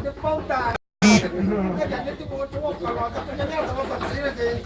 Twb paub tas, nyob cas neb twb ua rau ua kom los tau nyob nyob tau txog txiv no ces,